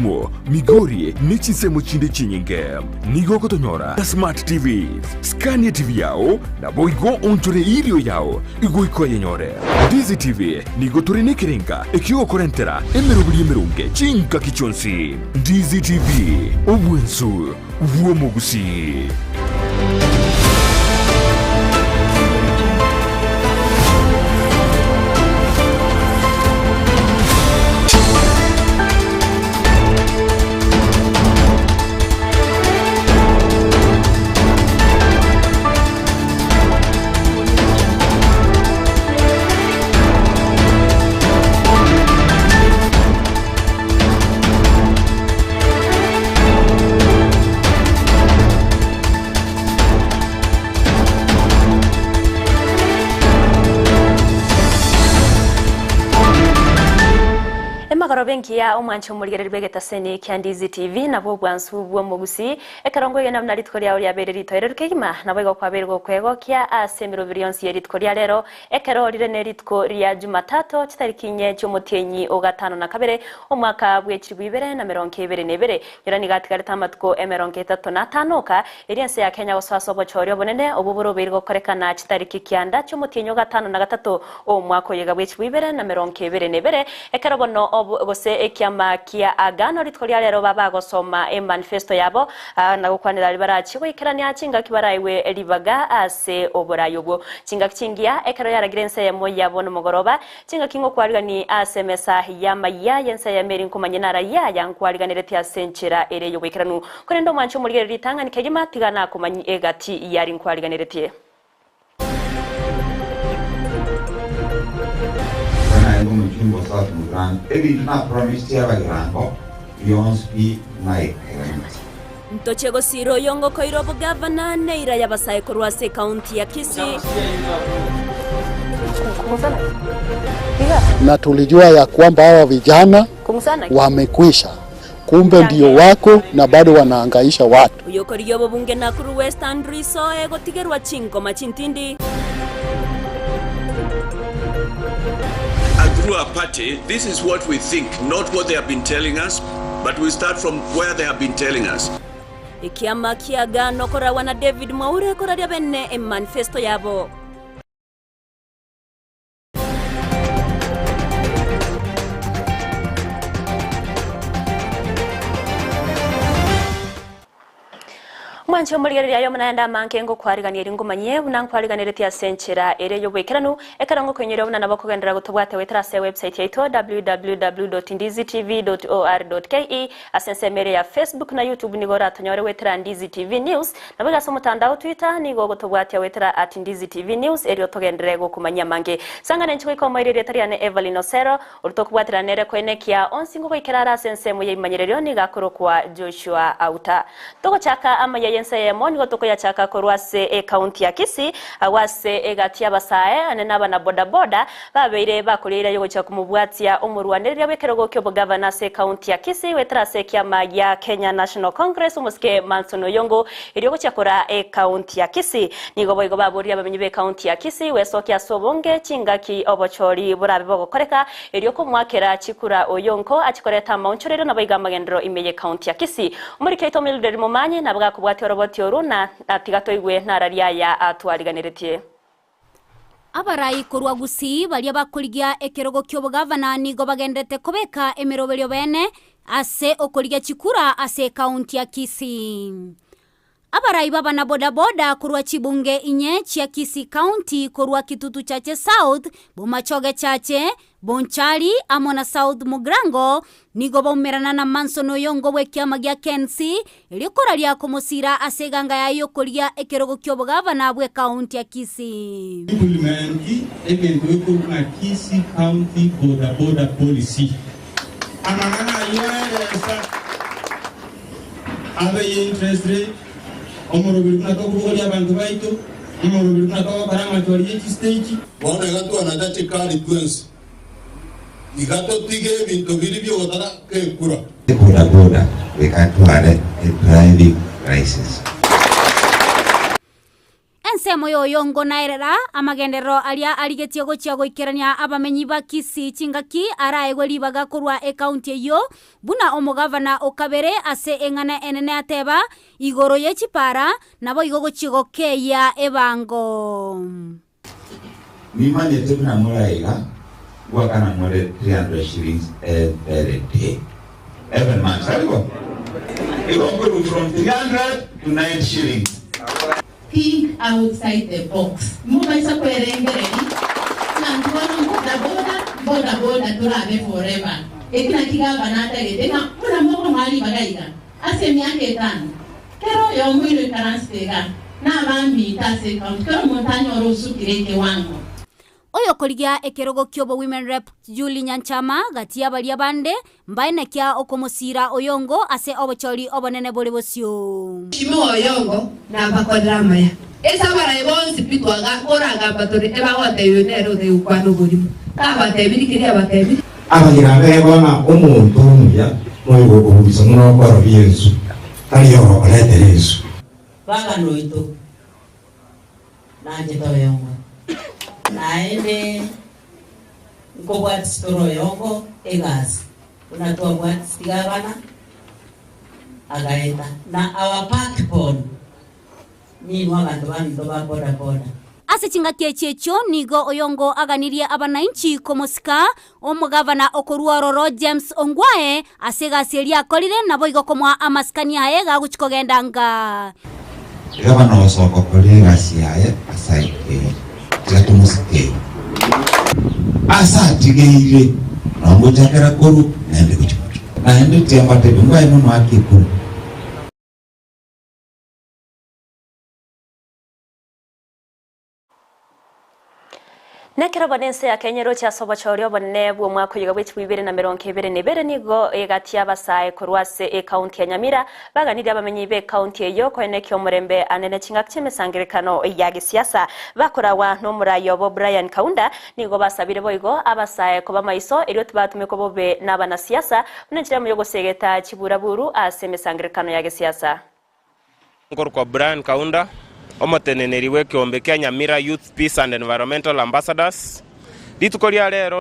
Kisumu, Migori ne chinsemo chinde chinyinge. Nigo ogotonyora na Smart TVs. Skania TV yao naboigo oonchore erio yao goika oyenyore. Ndizi TV nigo tore nekerenga ekiogokorentera emeroberi emeronge chingaki chionsi. Ndizi TV, obwensu bw'omogusii. Emagoroba engiya omwanche omorigereria bw'egetaseni kia Ndizi TV nabwo obwansu bw'omogusii Ekero nkwegena buna rituko riao riabeire ritoereru kegima, naboigo kwabeire gokwegokia ase emeroberi yonsi ye rituko ria rero, ekero rire ne rituko ria Jumatato, chitariki inye chi'omotienyi o gatano na kabere, omwaka bwe chilifu ibere na merongo ebere na ebere. Nyora nigo atigarete amatuko emerongo etato na atano oka, erio ense ya Kenya gosoa ase obochori obonene obwo borobeire gokorekana chitariki kianda chi'omotienyi o gatano na gatato omwaka oyega bwe chilifu ibere na merongo ebere na ebere, Ekero bono obo, gose ekiama kia Agano rituko ria rero babagosoma emanifesto yabo, na gokwanera aria barachie goikerania chingaki baraegwe ribaga ase oborai obwo. Chingaki chingiya, ekero yaragire ense eyemo yabo nomogoroba, chingaki ngokwarigani ase emesa y'amayia y'ense eyemo eri nkomanye narayia aya nkwariganeretie ase enchera ere y'oboikeranu. Korende omwanche omorigereria ritang'ani kegima, tiga nakomanyi egati y'aria nkwariganeretie. Ekero narenge omochumba o South Mugirango, ebinto napromisete abagirango bionsi pi naikeraneti. Ntoche gosiira oyongo okoira obogavana neira y'abasae korwa ase ekaunti ya Kisii. Na tulijua ya kwamba hawa vijana wamekwisha, kumbe ndio wako na bado wanahangaisha watu. Oyokorigia obobunge Nakuru West Andrew Isoe gotigerwa chingoma chintindi. Through our party, this is what we think, not what they have been telling us, but we start from where they have been telling us. Ekiama ki'Agano koragwa na David Mwaure koraria bene emanifesto yabo. Mwanche omorigereria aye omonene amange ngokwarigania eri ngomanyie buna nkwariganeretie ase enchera ere y'oboikeranu, ekero ngokoinyoria buna nabo okogenderera gotobwatia goetera ase ewebsite yaito www.ndizitv.or.ke Ase ensemo ere ya Facebook na YouTube nigo oratonyore goetera Ndizi TV News, naboigo ase omotandao Twitter nigo ogotobwatia goetera at Ndizi TV News erio togenderere gokomanyia amange. Sang'ana inche goika omoerio erieta riane Evelyn Osero, oria tokobwaterana nere koenekia onsi ngogoikera are ase ensemo y'ebimanyererio nigo akorokwa Joshua Auta. Togochaka amaya y'ense eyemo nigo tokoyachaka korwa ase ecounty ya Kisii, agwo ase egati y'abasae ane nabana boda boda Babeire bakoria eira y'ogochia komobwatia omorwanereria bw'ekerogo ki'obogavana ase ekaunti ya Kisii goetera ase ekiama gia Kenya National Congress omosike Manson Oyongo erio gochia koraa ekaunti ya Kisii. Nigo boigo baboria abamenyi b'ekaunti ya Kisii gwesokia ase obonge chingaki obochori borabe bogokoreka erio komoakera chikura Oyongo achie koreta amaonchorerio naboigo amagenderero ime y'ekaunti ya Kisii. Omoriki oito Mildred Momanyi nabo gakobwatia oroboti orwo na tiga toigwe nararia aya atwariganeretie. Abarai korwa Gusii baria bakorigia ekerogo ki'obogavana nigo bagenderete kobeka emeroberio bene ase okorigia chikura ase ekaunti ya Kisii. Abarai b'abana bodaboda korwa chibunge inye chia Kisii County korwa Kitutu Chache South, Bomachoge Chache, Bonchari amo na South Mugirango nigo baumerana na Manson Oyongo bw'ekiama gia KNC erio koraria komosira ase eganga yaye y'okoria ekerogo ki'obogavana bw'ekaunti ya Kisii. Implement egento gekorokwa ng'a Kisii County Boda Boda Policy. Amang'ana ayio aeresa abe ye interest rate, omoroberi buna tokobogoria abanto baito, omoroberi buna togokora amachori ye chistage. Bono iga twanacha chikari twensi, iga totige ebinto biria bi'ogotara kekura. Boda boda goika ntware a driving licence. Ensemo ya Oyongo naerera amagenderero aria arigetie gochia goikerania abamenyi ba Kisii chingaki araegwe ribaga korwa ekaunti eyio buna omogavana o kabere ase eng'ana enene ateba igoro ye chipara naboigo gochia gokeyia ebango. Nimanyete buna more aiga, ngoakana more 300 shillings every day, every month, tari bo? Igo nkorwa from 300 to 9 shillings. Think outside the box. Mobaisa kwerengereria ng'a intwe bono mboda boda, mboda boda torabe forever. Eki naki gavana atagete ng'a buna mokomoa ribaga iga ase emiaka etano, kera oyomo oino oikaransete iga nabaminto ase ecounty, kera omonto anyore osukire ekewango. Oyokorigia ekerogo ki'obo Women Rep Julie Nyanchama gati y'abaria bande mbaenekia okomosiira Oyongo ase obochori obonene bore bosio. Ime Oyongo nabakorere amaya. Ase abarai bonsi pi twaga koragamba tore ebagotebia oyo nere otari gokwana oborimo. Kabatebirie keria abatebirie. Abagira abegwa ng'a omonto omuya noyo ogokoburusa mono okorobia ensu, tari ogokoretera ensu. Bagana oito nanchete Oyongo naende nkobwatisi tore Oyongo egasi buna twabwatisi gavana agaeta na our backbone ninwe abanto baminto ba boda boda. Ase chingaki echi echio nigo Oyongo aganirie abanainchi komosika omogavana okorwa ororo James Ongwae ase egasi eria akorire naboigo komoa amasikani aye gagochi kogenda nga. Gavana osoka okora egasi yaye ase aikeire tiga tomosikere ase atigeire nongochakera koru naende gochi naende tiambatebi ngwae mono akekuru. Nekero bonense ya Kenya eroche ase obochori obonene bwa omwaka oyiga bwa 2022 nigo egati y'abasae korwa ase ekaunti ya Nyamira baganirie abamenyi ba ekaunti eyo koenekia omorembe anene chingaki chi'emesangerekano ya gisiasa bakorawa n'omorai obo Brian Kaunda nigo basabire boigo abasae koba maiso erio tibatumekwa bobe n'abanasiasa buna enchera emo yogosegeta chiburaburu ase emesangerekano ya gisiasa. Nkorokwa Brian Kaunda, omoteneneri bwa ekiombe kia Nyamira Youth Peace and Environmental Ambassadors. Rituko ria rero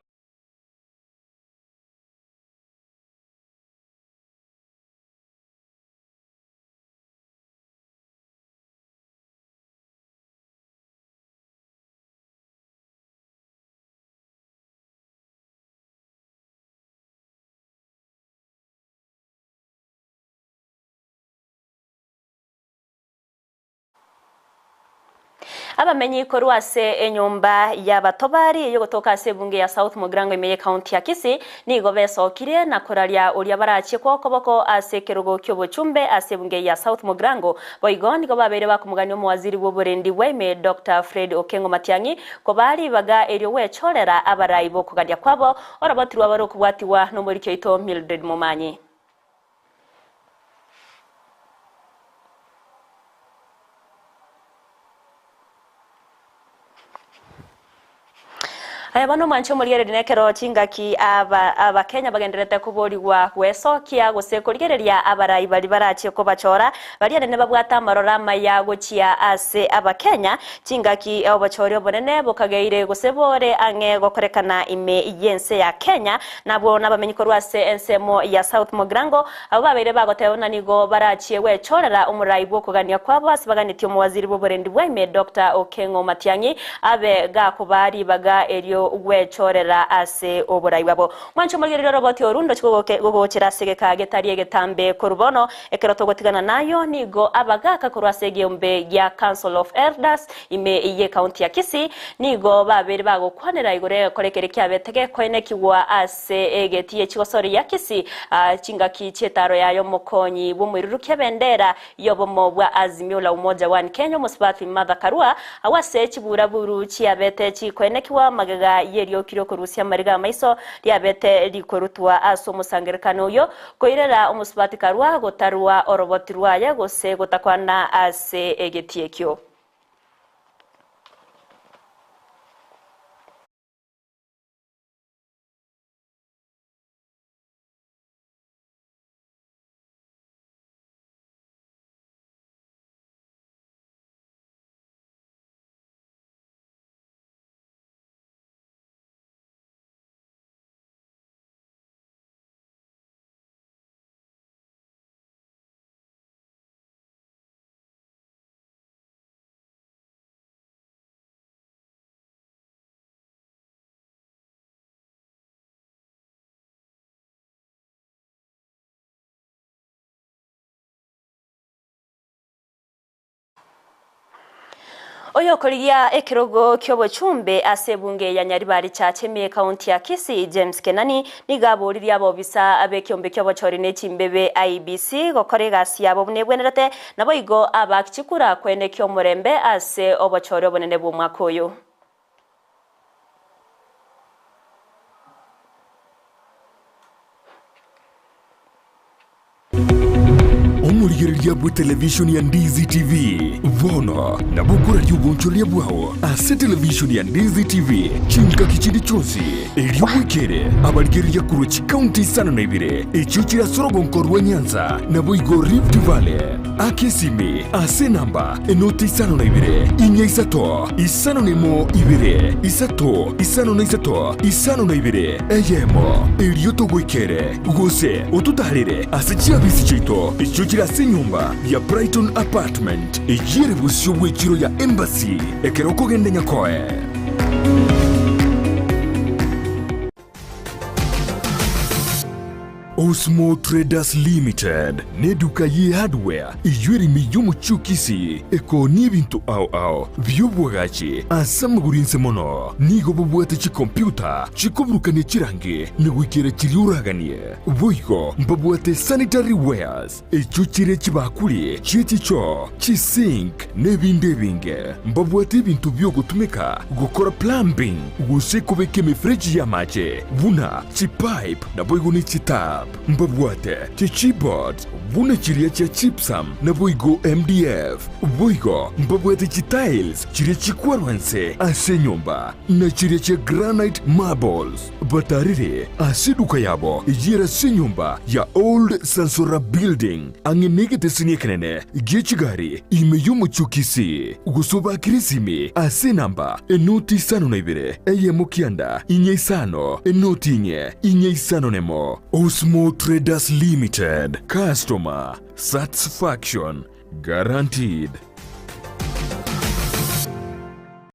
Abamenyi korwa ase enyomba y'abatobari eyogotoka ase ebunge ya South Mugirango ime y'ekaunti ya Kisii nigo besokire na koraria oria barachie kwa okoboko ase ekerogo ki'obochumbe ase ebunge ya South Mugirango boigo nigo babeire bakomogania omowaziri bw'oborendi bwa ime Dr. Fred Okengo Matiang'i kobari baga erio gwechorera abarai bokogania kwabo orobotirwa bare okobwatiwa n'omoriki oito Mildred Momanyi. Aya bono omwancho omorigereria nekero chingaki aba abakenya bagenderete koborigwa gwesokia gose korigereria abarai bari barachie kobachora baria nene babwate amarora amaya gochia ase abakenya chingaki obochori obonene bokageire gose bore ang'e gokorekana ime y'ense ya Kenya nabwo nabamenyi korwa ase ensemo ya South Mugirango abo babeire bagotebana nigo barachie gwechorera omorai bwokogania kwabo ase baganetie omowaziri bw'oborendi bwa ime Dr. Okengo Matiang'i abe gakobari baga erio gwechorera ase oborai bwabo mwancho omorigereria oroboti oru ndochi gogochera ase egeka getari egetambe korubono ekero togotigana nayo nigo abagaka korwa ase egeombe gia Council of Elders ime ye county ya Kisii nigo babere bagokwanera igoro egekorekere kiabete gekoenekigwa ase egeti echigosori ya Kisii chingaki chietaro yayo omokonyi bw'omoirurukia bendera y'obomo bwa Azimio la Umoja One Kenya omosubati Martha Karua awase chiburaburu chiabete chikoenekigwa magega y'eriokire okorusia amariga amaiso riabete rikorutwa ase omosangerekano oyo koirera omosubati Karua gotarwa oroboti rwaye gose gotakwana ase egeti ekio. Oyokorigia ekerogo ki'obochumbe ase ebunge ya Nyaribari Church ime ekaunti ya Kisii, James Kenani, nigo aboririe abobisa b'ekeombe ki'obochori ne chimbebe, IEBC, gokora egasi yabo buna ebwenerete, naboigo abaaki chikura koenekia omorembe ase obochori obonene bw'omwaka oyo. Omorigereria bw'etelevishoni ya Ndizi TV bono nabo okoraria obonchoreria bwao ase televishoni ya Ndizi TV chingaki chinde chionsi, erio bwekere abarigereria korwa chikaunti isano na ibere echio chire ase orogonko rwa Nyanza naboigo Rift Valley. Aka esimi ase enamba enoti 52 4 5 1 2 3 53 52 eyemo, erio togoikere gose ototaarere ase chiabisi chiaito echio chire ase enyomba ya Brighton Apartment, eyio ere bosio bw'echiro ya Embassy ekero okogenda Nyakoe. Osmo Traders Limited neduka ye hardware eyio ere ime y'omochie o Kisii ekoonia ebinto ao ao bi'obwagachi ase amagoro inse mono. Nigo bobwate chikompyuta chikoburukania chirangi na goikera chiria oraganie. Boigo mbabwate sanitary wares echio chire chibakuri chie chichoo, chisink na ebinde ebinge. Mbabwate ebinto bi'ogotumeka gokora plumbing gose kobeka emefereji y'amache buna chipipe naboigo ne chitap. Mbabwate chichipboards buna chiria chia gypsum naboigo MDF. Boigo mbabwate chitiles chiria chikwarwa inse ase enyomba na chiria chia granite marbles. Batarire ase eduka yabo eyio ere ase enyomba ya Old Sansora Building, ang'e negeteseni ekenene gie chigari ime y'omochie o Kisii, gose obakire esimi ase enamba enoti 52 eyemo kianda inye isano enoti inye inye isano nemo. Osmo Traders Limited, Customer Satisfaction Guaranteed.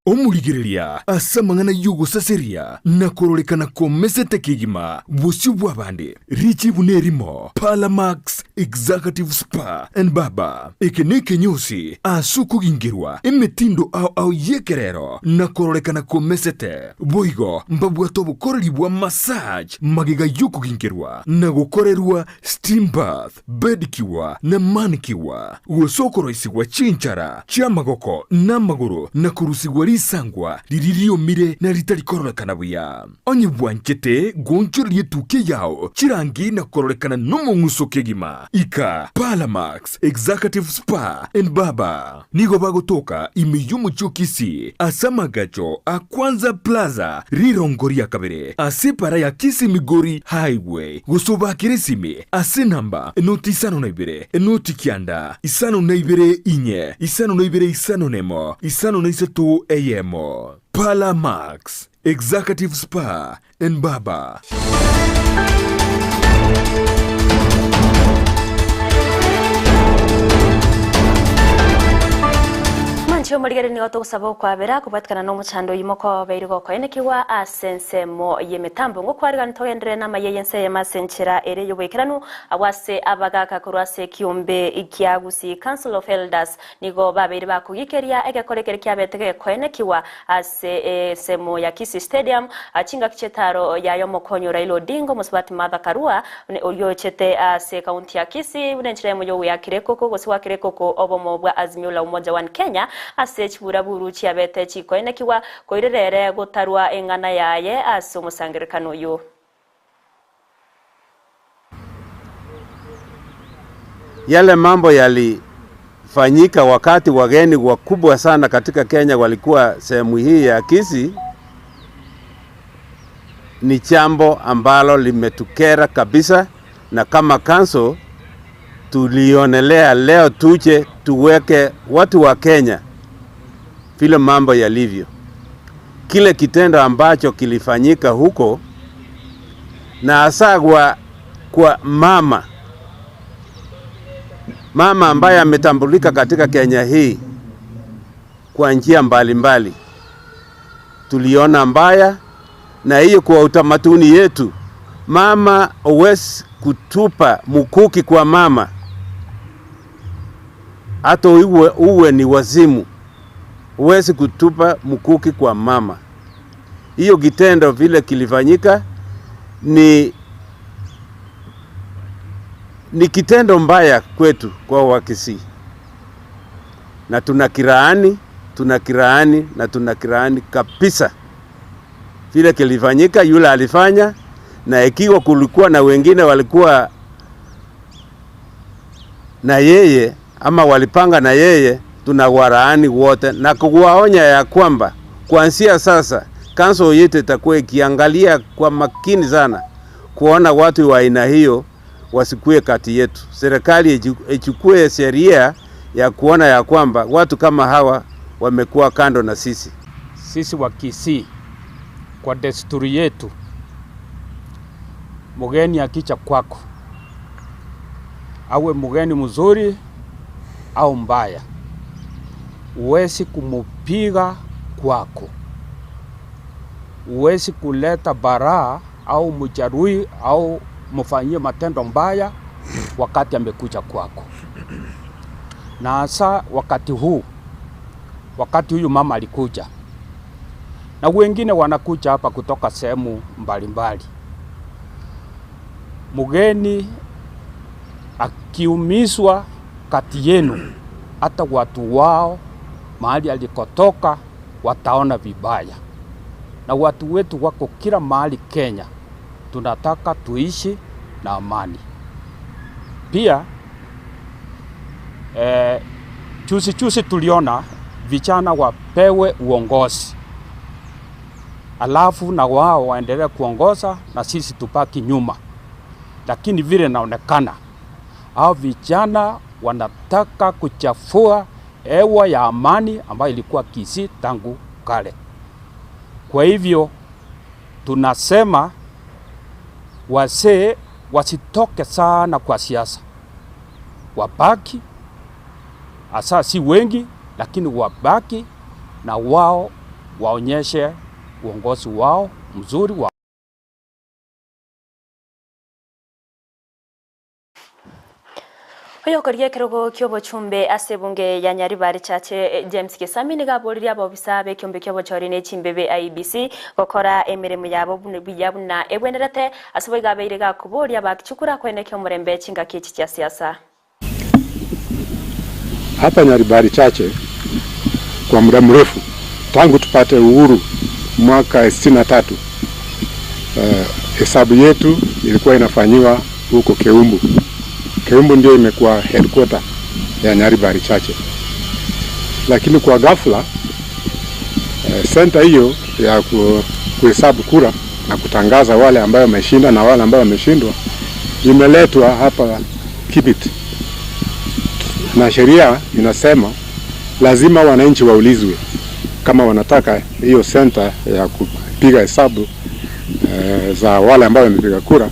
Omorigereria ase amang'ana y'ogosaseria na kororekana komesete kegima bosio bw'abande, richibu nerimo, Parlamax Executive Spa and Barber. Eke nekenyosi ase okogingerwa emetindo ao ao y'ekerero na kororekana komesete. Boigo mbabwate obokoreri bwa massage magega y'okogingerwa na gokorerwa steam bath. Bedicure na manicure, gose okoroisigwa chinchara chi'amagoko na amagoro na korusigwa risangwa riria riomire na ritari kororekana buya. Onye bwanchete goonchoreria etukia yao chirangi na kororekana nomong'uso kegima, ika Parlamax Executive Spa and Barber. Nigo bagotoka ime y'omochie o Kisii ase amagacho a Kwanza Plaza rirongo ria kabere ase epara ya Kisii Migori Highway gose obakere esimi ase enamba enoti 52 enoti 9 52 4 52 51 53 eyemo. Parlour Max Executive Spa and Barber. Mwanche omorigereria nigo togosaba okwabera kobwatikana nomochando oyio mokobeire gokoenekigwa ase ensemo y'emetambo. Ngokwarigani togenderere namaiya y'ense eyemo ase enchera ere y'oboikeranu agwo ase abagaka korwa ase ekiombe kia Gusii Council of Elders Nigo babeire bakogikeria egekora ekere kiabete gekoenekigwa ase ensemo ya Kisii Stadium chingaki chi'etaro yaye omokonyi o Raila Odinga omosubati Martha Karua oria ochete ase ekaunti ya Kisii buna enchera eyemo y'ogoyakera ekoko gose goakera ekoko obomo bwa Azimio la Umoja One Kenya ase chiburaburu chiabete chikoenekigwa koirera ere gotarwa eng'ana yaye ase omosangererekano oyio. Yale mambo yalifanyika wakati wageni wakubwa sana katika Kenya walikuwa sehemu hii ya Kisii ni jambo ambalo limetukera kabisa, na kama council tulionelea leo tuje tuweke watu wa Kenya vile mambo yalivyo. Kile kitendo ambacho kilifanyika huko na hasa kwa, kwa mama mama ambaye ametambulika katika Kenya hii kwa njia mbalimbali, tuliona mbaya, na hiyo kwa utamaduni yetu, mama huwezi kutupa mkuki kwa mama, hata uwe, uwe ni wazimu. Huwezi kutupa mkuki kwa mama. Hiyo kitendo vile kilifanyika ni ni kitendo mbaya kwetu kwa Wakisii, na tunakiraani, tunakiraani na tunakiraani kabisa vile kilifanyika, yule alifanya, na ikiwa kulikuwa na wengine walikuwa na yeye ama walipanga na yeye, tunawaraani wote na kuwaonya ya kwamba kuanzia sasa council yetu itakuwa ikiangalia kwa makini sana kuona watu wa aina hiyo wasikue kati yetu. Serikali ichukue sheria ya kuona ya kwamba watu kama hawa wamekuwa kando na sisi. Sisi wa Kisii kwa desturi yetu, mgeni akicha kwako, awe mgeni mzuri au mbaya, huwezi kumupiga kwako, huwezi kuleta baraa au mjeruhi au mfanyie matendo mbaya wakati amekuja kwako, na hasa wakati huu, wakati huyu mama alikuja na wengine wanakuja hapa kutoka sehemu mbalimbali. Mgeni akiumizwa kati yenu, hata watu wao mahali alikotoka wataona vibaya, na watu wetu wako kila mahali Kenya. Tunataka tuishi na amani pia. Chusi chusi tuliona vijana wapewe uongozi, alafu na wao waendelee kuongoza na sisi tupaki nyuma, lakini vile naonekana hao vijana wanataka kuchafua hewa ya amani ambayo ilikuwa Kisii tangu kale. Kwa hivyo tunasema wazee wasitoke sana kwa siasa, wabaki hasa, si wengi, lakini wabaki na wao waonyeshe uongozi wao mzuri wa Oyokoria ekerogo kia obochumbe ase ebunge ya Nyaribari Chache James Gesami nigo aboririe abobisa b'ekiombe kia obochori na echimbebe IEBC gokora emeremo yabo buya buna ebwenerete ase boigo abeire gakoboria abakichukura koenekia omorembe chingaki echi chia siasa. Hapa Nyaribari Chache kwa muda mrefu tangu tupate uhuru mwaka 63, hesabu yetu ilikuwa inafanyiwa huko Keumbu. Keumbu ndio imekuwa headquarter ya Nyaribari Chache, lakini kwa ghafla center hiyo ya kuhesabu kura na kutangaza wale ambao wameshinda na wale ambao wameshindwa imeletwa hapa Kibit, na sheria inasema lazima wananchi waulizwe kama wanataka hiyo center ya kupiga hesabu za wale ambao wamepiga kura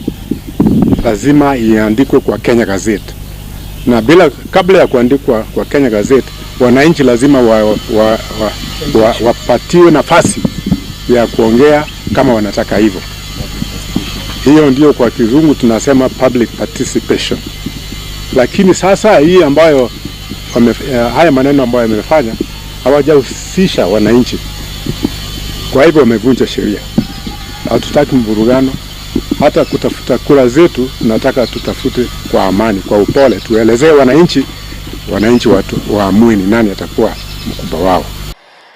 lazima iandikwe kwa Kenya Gazette, na bila kabla ya kuandikwa kwa Kenya Gazette, wananchi lazima wapatiwe wa, wa, wa nafasi ya kuongea kama wanataka hivyo. Hiyo ndio kwa kizungu tunasema public participation. Lakini sasa hii ambayo wame, haya maneno ambayo yamefanya hawajahusisha wananchi, kwa hivyo wamevunja sheria. Hatutaki mvurugano, hata kutafuta kura zetu tunataka tutafute kwa amani, kwa upole, tuelezee wananchi, wananchi watu waamue ni nani atakuwa mkubwa wao.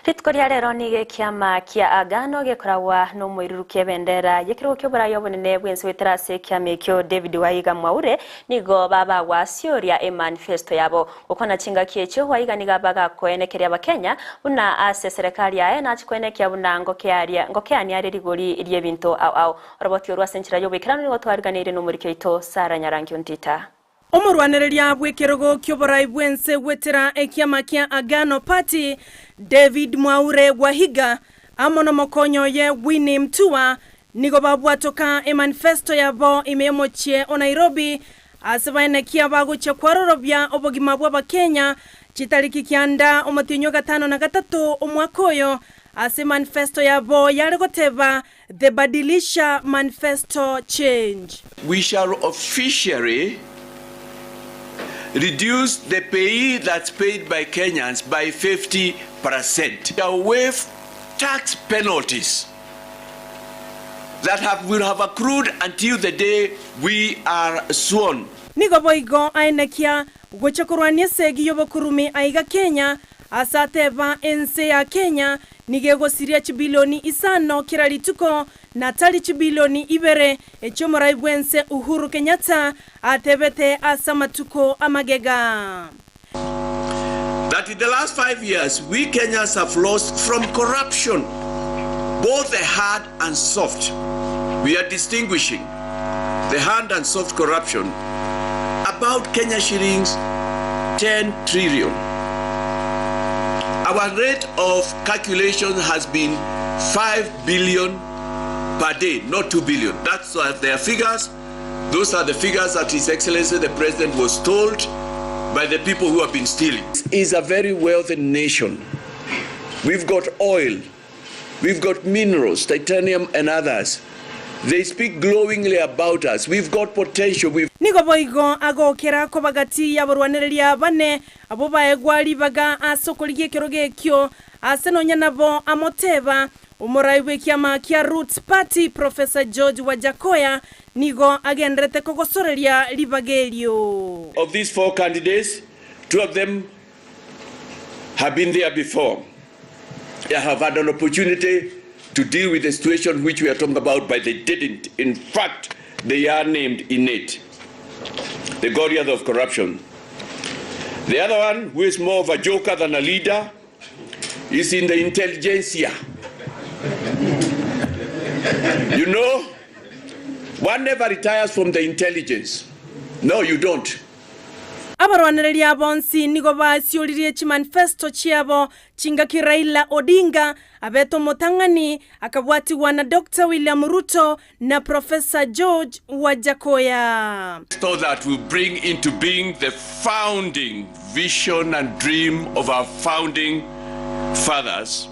Rituko ria rero ni gekiama kia agano gekoragwa no moirurukia ebendera yekirogo kia oborai obonene bwense goetera ase ekiama ekio David Waiga Mwaure nigo babagwasioria emanifesto yabo gokwana chingaki echio Waiga niga bagakoenekeria abakenya buna ase serikali yaye nachikoenekia buna ngokearia ngokeania are rigori rie ebinto ao ao oroboti orwa ase enchera ya oboikeranu nigo twariganire na omoriki oito Sarah Nyarangi Ontita. Omorwanereria bw'ekerogo ki'oborai bwense gwetera ekiama kia Agano Party David Mwaure Wahiga amo nomokonyo ye Winnie Mtua nigo babwatoka emanifesto yabo ime y'omochie o Nairobi ase baenekia bagochia kwarorobia obogima bwa abakenya chitariki kianda omotinyo gatano na gatato omwaka oyo ase manifesto yabo yare goteba The Badilisha Manifesto Change. We shall officially Reduce the payee that's paid by Kenyans by 50%. Shall waive tax penalties that have will have accrued until the day we are sworn. Nigo boigo aenekia gocha korwania esegi y'obokurumi aiga Kenya, ase ateba ense ya Kenya nigo egosiria chibilioni isano kera rituko na tari chibilioni ibere echi'omorai bw'ense Uhuru Kenyatta atebete ase amatuko amagega. That in the last 5 years we Kenyans have lost from corruption, both the hard and soft. We are distinguishing the hard and soft corruption about Kenya shillings 10 trillion. Our rate of calculation has been 5 billion per day, not 2 billion. That's their figures. Those are the figures that His Excellency the President was told by the people who have been stealing. This is a very wealthy nation. We've got oil, we've got minerals, titanium and others. They speak glowingly about us. We've got potential. We've Nigo boigo agokera kobagati yaborwanereria bane abo baegwa ribaga ase okorigia ekerogo ekio ase nonya nabo amoteba omorai bw'ekiama kia Roots Party Professor George Wajackoyah nigo agenderete kogosoreria ribaga erio. Of these four candidates, two of them have been there before. They have had an opportunity to deal with the situation which we are talking about, but they didn't. In fact, they are named in it. The Goliath of corruption. The other one, who is more of a joker than a leader, is in the intelligentsia. One never retires from the intelligence. No, you don't. Abarwanereria bonsi nigo basioririe chimanifesto chiabo chingaki Raila Odinga abete omotang'ani akabwatigwa na Dr. William Ruto na Professor George Wajackoyah. So that will bring into being the founding vision and dream of our founding fathers.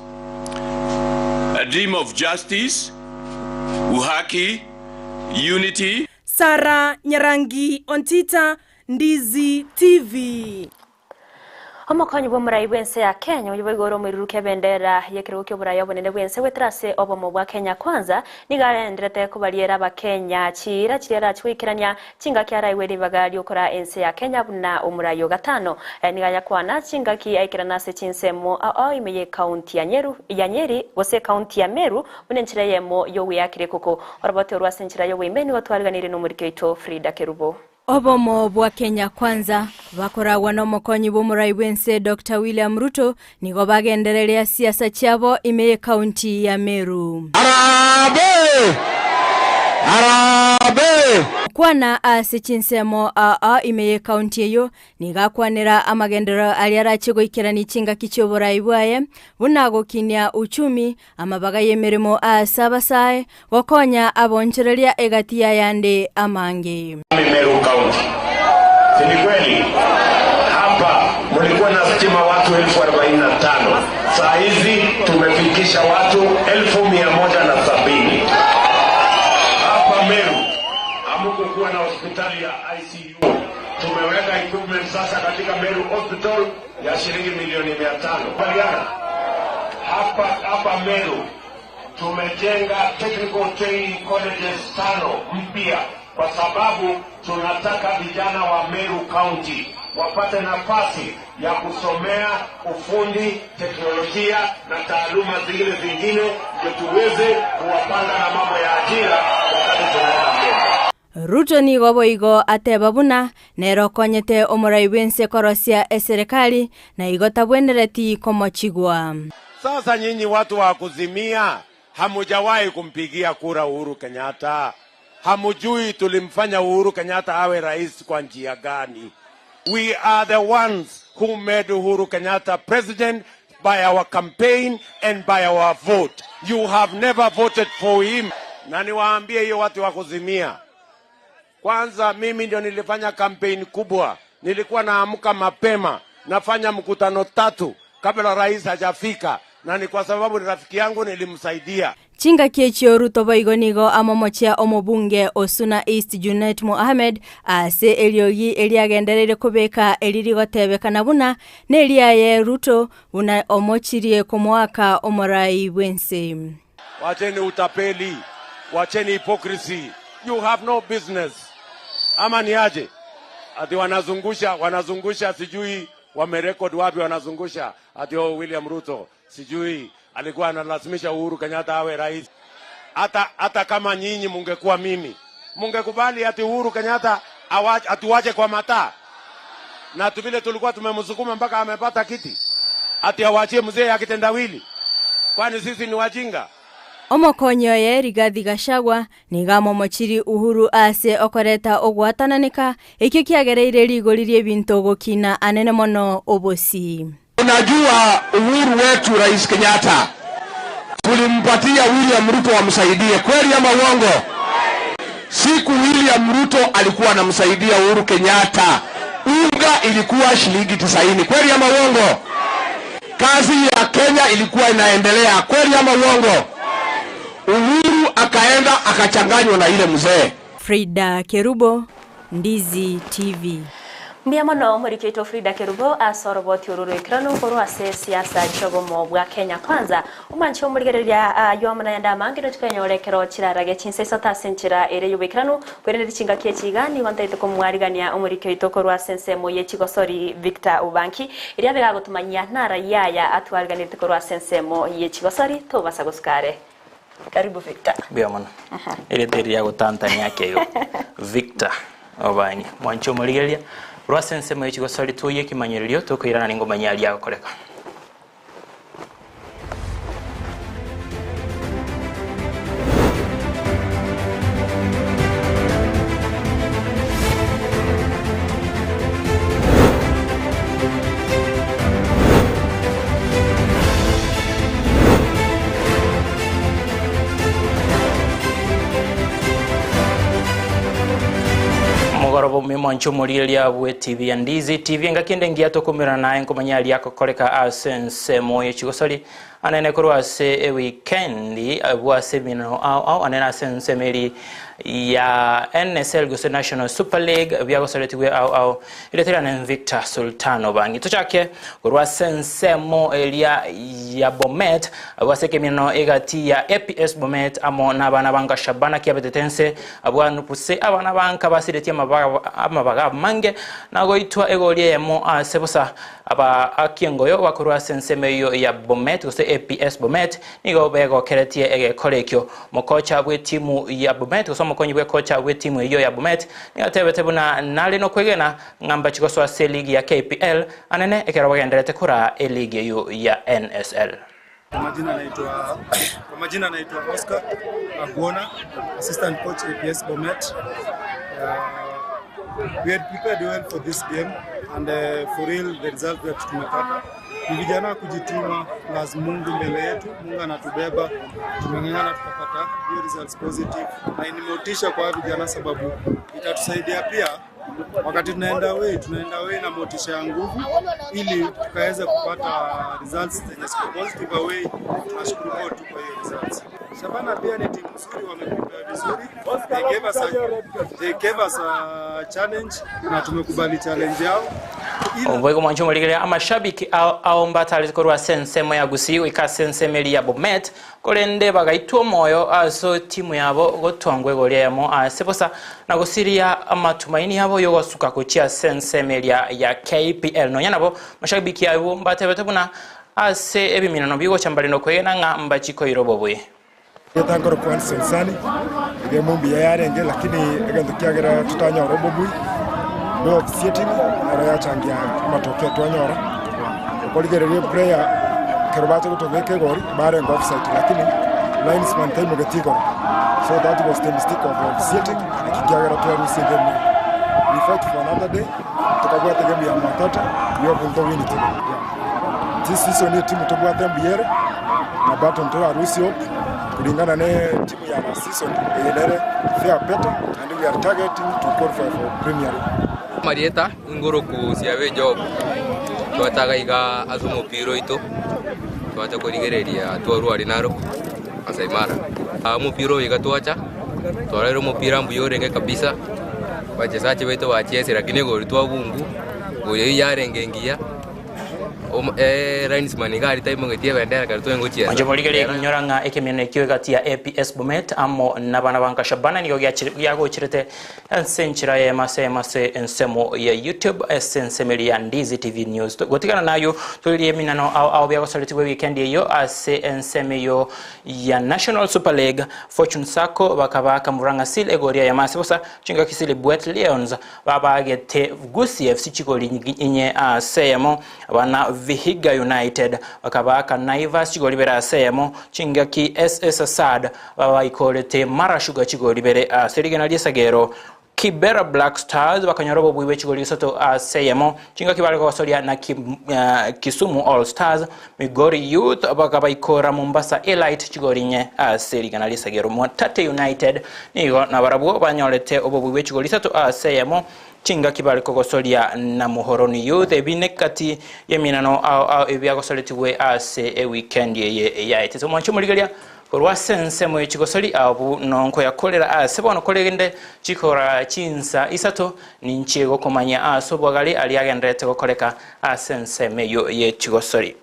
A dream of justice, uhaki, unity. Sara Nyarangi Ontita, Ndizi TV. Omokonyi bwa omorai bw'ense ya Kenya oyo boigo ore omoirurukia ebendera y'ekerogo kia oborai obonene bw'ense gwetera ase obomo bwa Kenya Kwanza nigo arenderete kobariera abakenya chiira chiria arachigoikerania chingaki araiwe ribaga riokora ense ya Kenya buna omorai o gatano. Nigo ayakwana chingaki aikerana ase chinsemo ao ime ya ekaunti ya Nyeru ya Nyeri gose ekaunti ya Meru buna enchera eyemo yogweyakire koko orobote orwa ase enchera yoboime nigo twariganire na omoriki oito Frida Kerubo. Obomo bwa Kenya Kwanza bakoragwa na omokonyi bwa omorai bw'ense Dr. William Ruto nigo bagendereria siasa chiabo ime ya ekaunti ya Meru. Harambee! Harambee! Kwana ase chinsemo aa ime ya ekaunti eyo nigo akwanera amagenderero aria arache goikerania chingaki chia oborai bwaye buna gokinia uchumi amabaga ya emeremo ase abasae gokonya abonchereria egati ya yande amange. Meru County. Si ni kweli? Hapa mlikuwa na stima watu 45,000. Saa hizi tumefikisha watu 170,000. Hapa Meru hamkukuwa na hospitali ya ICU. Tumeweka equipment sasa katika Meru Hospital ya shilingi milioni 500. Kubaliana? Hapa hapa Meru tumejenga technical training colleges tano mpya kwa sababu tunataka vijana wa Meru County wapate nafasi ya kusomea ufundi, teknolojia na taaluma zingine zingine, ndio tuweze kuwapanga na mambo ya ajira wakati tunaenda mbele. Ruto nigo boigo ateba buna nero okonyete omorai bwense korosia eserikali na igo tabwenereti komochigwa. Sasa nyinyi watu wa kuzimia, hamujawahi kumpigia kura Uhuru Kenyatta. Hamujui tulimfanya Uhuru Kenyatta awe rais kwa njia gani. We are the ones who made Uhuru Kenyatta president by our campaign and by our vote. You have never voted for him. Na niwaambie hiyo watu wa kuzimia, kwanza mimi ndio nilifanya campaign kubwa. Nilikuwa naamka mapema, nafanya mkutano tatu kabla rais hajafika. Na ni kwa sababu ni rafiki yangu nilimsaidia. Chingaki echio Ruto boigo nigo amomochia omobunge o Suna East Junet Mohamed ase eriogi eriagendereire kobeka eri rigotebekana buna neriaye Ruto buna omochirie komoaka omorai bw'ense. Wacheni utapeli, wacheni hypocrisy. You have no business. Ama ni aje? Ati wanazungusha, wanazungusha sijui wamerekod wapi wanazungusha ati oh, William Ruto sijui alikuwa analazimisha Uhuru Kenyatta awe rais. Hata hata kama nyinyi mungekuwa mimi, mungekubali ati Uhuru Kenyatta atuwache kwa mataa? Na tu vile tulikuwa tumemsukuma mpaka amepata kiti, ati awachie mzee akitendawili? Kwani sisi ni wajinga? Omokonyi oye Rigathi Gachagua nigo amomochirie Uhuru ase okoreta ogwatananeka, ekio kiagereire rigori ri'ebinto gokina anene mono obosi. Unajua Uhuru wetu Rais Kenyatta tulimpatia William Ruto amsaidie, kweli ama uongo? Siku William Ruto alikuwa anamsaidia Uhuru Kenyatta, unga ilikuwa shilingi 90, kweli ama uongo? Kazi ya Kenya ilikuwa inaendelea, kweli ama uongo? Uhuru akaenda akachanganywa na ile mzee. Frida Kerubo, Ndizi TV. Mbuya mono omoriki oito Frida Kerubo ase oroboti oro roikeranu korwa ase esiasa chi'obomo bwa Kenya Kwanza. Omwanche omorigereria aywo amo nayande amange nochi koyanyora ekero chirarage chinsa isato ase enchera ere y'oboikeranu. Kwerende chingaki echi iga nigo ntaete komwarigania omoriki oito korwa ase ensemo ye chigosori Victor Ubanki erio abe gagotomanyia narayia aya atwariganete korwa ase ensemo ye chigosori tobasa gosuka are. Karibu Victor. Mbuya mono. Erieta eri riagotantania ake igo. Victor Obanyi. Mwanche omorigereria, korwa ase ensemo ye chigosori twoyie ekemanyererio tokoirana ningomanyia aria agokoreka. Omogoroba omuya mwanche omorigereria bwe TV ya Ndizi TV engaki ende engiya tokomerana naye nkomanya aria agokoreka ase ensemo ye chigosori anene korwa ase ewikendi abwo ase eminano ao ao anene ase ensemo eri ya NSL gose National Super League biagosoretigwe ao ao Erieta riane Victor Sultan Obangi. Tochake korwa ase ensemo eria ya Bomet abwo ase ekeminano egati ya APS Bomet amo nabana banka Shabana kiabetete ense abwo anupuse abana banka basiretie amabaga amabaga amange na goitwa egori eyemo ase bosa Aba akiengoyo bakorwa ase ensemo eyio ya Bomet gose APS Bomet nigo begokeretie egekora ekio. Mokocha bw'etimu ya Bomet gose omokonyi bw'ekocha bw'etimu eyio ya Bomet nigo atebete buna nare nokwegena ng'a mbachi gosoa ase eligi ya KPL anene ekero bagendererete koraa eligi eyio ya NSL. Kwa majina naitwa kwa majina naitwa Oscar Agwona, assistant coach APS Bomet. We had prepared well for this game and for real the result that tumepata ni vijana kujituma plus Mungu mbele yetu, Mungu anatubeba, tumeng'ang'ana tukapata hiyo results positive, na ni motisha kwa vijana sababu itatusaidia pia wakati tunaenda away, tunaenda away na motisha ya nguvu ili tukaweza kupata results zenye ziko positive away. Tunashukuru God tu kwa hiyo results. Shabana pia ni timu nzuri, wameprepare vizuri. They gave us a, they gave us a challenge na tumekubali challenge yao. Oboigo mwanche omorigereria amashabiki ao ao mbatarete korwa ase ensemo ya Gusii goika ase ensemo eria ya Bomet Korende bagaitwa omoyo ase etimu yabo gotwangwa igoro eyemo ase bosa, na gosiria amatumaini abo y'ogosuka gochia ase ensemo eria ya KPL. Nonya nabo, mashabiki abwo mbatebete buna ase ebiminano bigocha mbare nokwegena ng'a mbachie koira obobui. Erieta nkorokwa Anderson Sani, egemu mbuya yarenge lakini egento kiagera totanyora obobui no officiating nero yachangia amatokeo twanyora. Okorigereria eplayer ekero bacha gotobeka egori barenge offside lakini linesman taimogeti igoro so that was the mistake of officiating naki kiagera twarusia egemu eye. We fight for another day tokabwata egemu ya Matata we hope ntowini today yeah. This season etimu tobwate mbuya ere na bado ntorarusie hope kulingana ne timu ya last season eye nere fair better and we are targeting to qualify for Premier League. Amarieta ingoro kusia be Job twataga iga ase omopira oito. Twacha korigereria twarwa aria Narok, Masai Mara. Aa omopira oyo iga twacha, twarorire omopira mbuya orenge kabisa, abachesachi baito bachesire lakini egori twabungu, egori eyio yarenge engiya, omo linesman iga aria taimogetie ebendera ekero twarenge gochiesa. Mwanche morigererie inyora ng'a ekemieno ekio egati ya APS Bomet amo nabana ba Nkashabana nigo giagocherete Ase enchera eyemo ase eyemo ase ensemo ya YouTube ase ensemo eria ya Ndizi TV News. Gotigana nayo toririe eminano ao ao biagosaretigwe ewikendi eyio ase ensemo eyio ya National Super League. Fortune Sacco bakabaaka Murang'a Seal egori eyemo ase bosa, chingaki Silibwet Lions babaagete Gusii FC chigori inye ase eyemo, abana Vihiga United bakabaaka Naivas chigori ibere ase eyemo, chingaki SS Assad Babaikorete Mara Sugar chigori bere ase rigena ri'esagero. Kibera Black Stars bakanyora obobui bwe chigori isato ase eyemo chingaki bare gosoria na Kisumu All Stars. Migori Youth bakabaikora Mombasa Elite chigori inye ase rigena ri'esagero. Mwatate United nigo nabarabwo banyorete obobui bwe chigori isato ase eyemo chingaki bare kogosoria na Muhoroni Youth. Ebi nekati y'eminano ao ao ebiagosoretigwe ase ewikendi eye yaetete. Omwanchi omorigeria Korwa ase ensemo ye chigosori abwo nonkoyakorera aase bono, korende chikora chinsa isato ninchie gokomanyia aase obwagare aria agendererete gokoreka ase ensemo eyio ye chigosori.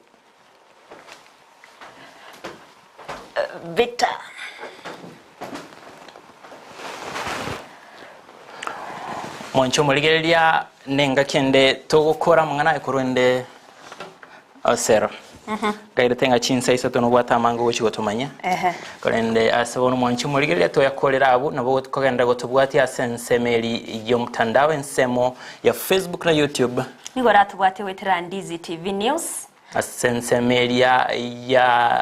Victor. Mwanche omorigereria nengaki ende togokora amang'ana aye korwa ende Osero. Ngairete ng'a chinsa isato nobwate amange ogochia gotomanya. Korende ase bono mwanche omorigereria toyakorera abwo nabo kogenderera gotobwatia ase ensemo eri y'omtandao ensemo ya Facebook na YouTube. Nigo oratobwatie goetera Ndizi TV News. Ase ensemo eria ya.